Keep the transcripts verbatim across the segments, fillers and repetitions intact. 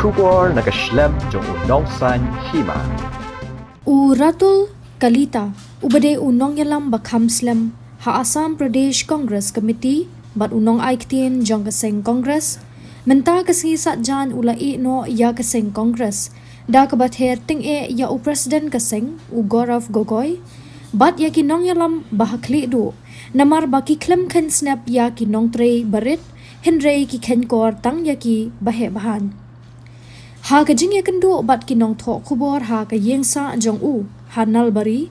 Khubor na ka shlem jong u Nongsaiñ Hima. U Ratul Kalita, uba dei u nongïalam ba kham slem ha Assam Pradesh Congress Committee bad u nongai ktien jong ka seng Congress, mynta ka sngi Saitjaiñ u la ïeh noh ïa ka seng Congress da kaba ther tyngeh ïa u President ka seng, u Gaurav Gogoi, bad ïa ki nongïalam ba ha khlieh duh, namar ba ki khlem kheiñ snep ïa ki nongtrei barit, hynrei ki kheiñ kor tang ïa ki baheh bahan. Ha ka jingïakynduh bad ki nongthoh khubor ha ka ïingsah jong u ha Nalbari,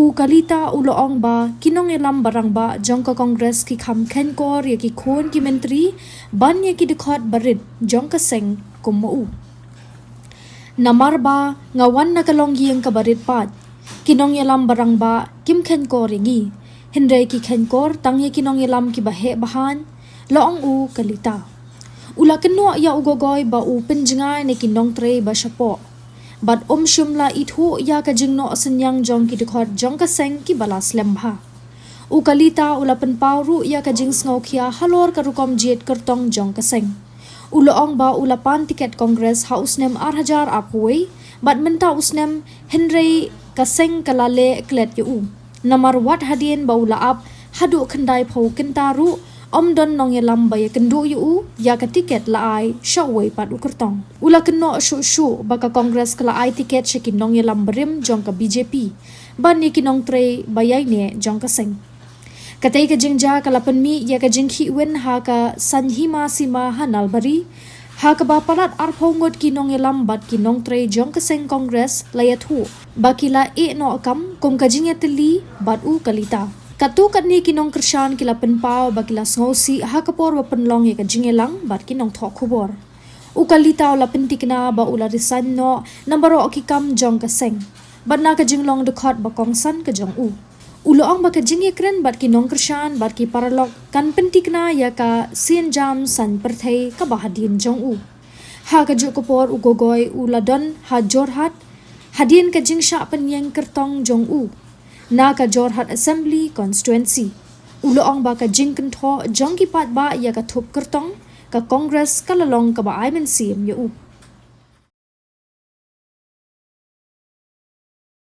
u Kalita u la ong ba ki nongïalam ba rangbah jong ka Congress ki kham kheiñ kor ïa ki khun ki myntri ban ïa ki dkhot barit jong ka seng kum ma u. Namar ba nga wan na ka longïing kaba rit paid, ki nongïalam ba rangbah kim kheiñ kor ïa ngi, hynrei ki kheiñ kor tang ïa ki nongïalam ki baheh bahan, la ong u Kalita. U la kynnoh ïa u Gogoi ba u pynjngai na ki nongtrei ba shapoh, bad um shym la ithuh ïa ka jingnoh synñiang jong ki dkhot jong ka seng kiba la slem bha. U Kalita u la pynpaw ruh ïa ka jingsngewkhia halor ka rukom jied kyrtong jong ka seng. U la ong ba u la pan tiket Congress ha u snem ar hajar arphew wei, bad mynta u snem, hynrei ka seng ka la leh klet ïa u. Namar wat hadien ba u la ap haduh khyndaiphew kynta ruh, ym don nongïalam ba ïakynduh ïa u ïa ka tiket, la ai sha uwei pat u kyrtong. U la kynnoh shuh shuh ba ka Congress ka la ai tiket sha ki nongïalam barim jong ka B J P ban ïa ki nongtrei ba ïaineh jong ka seng. Katei ka jingjia ka la pynmih ïa ka jingkhih win ha ka Saiñ Hima Sima ha Nalbari, ha kaba palat arphew ngut ki nongïalam bad ki nongtrei jong ka seng Congress la ïathuh ba ki la ïeh noh kam kum ka jingïatylli bad u Kalita. Katto katne ki nongkyrshan ki la pynpaw ba ki la sngewsih ha ka por ba pynlong ïa ka jingïalang bad ki nongthoh khubor. U Kalita u la pyntikna ba u la resign noh na baroh ki kam jong ka seng bad na ka jinglong dkhot ba kongsan ka jong u. U la ong ba ka jingïakren bad ki nongkyrshan bad ki paralok kan pyntikna ïa ka sienjam saiñ pyrthei kaba hadien jong u. Ha kajuh ka por u Gogoi u la don ha Jorhat hadien ka jingshah pynïeng kyrtong jong u na ka Jorhat Assembly Constituency. U la ong ba ka jingkynthoh jong ki paidbah ïa ka thup kyrtong ka Congress ka la long kaba ai mynsiem ïa u.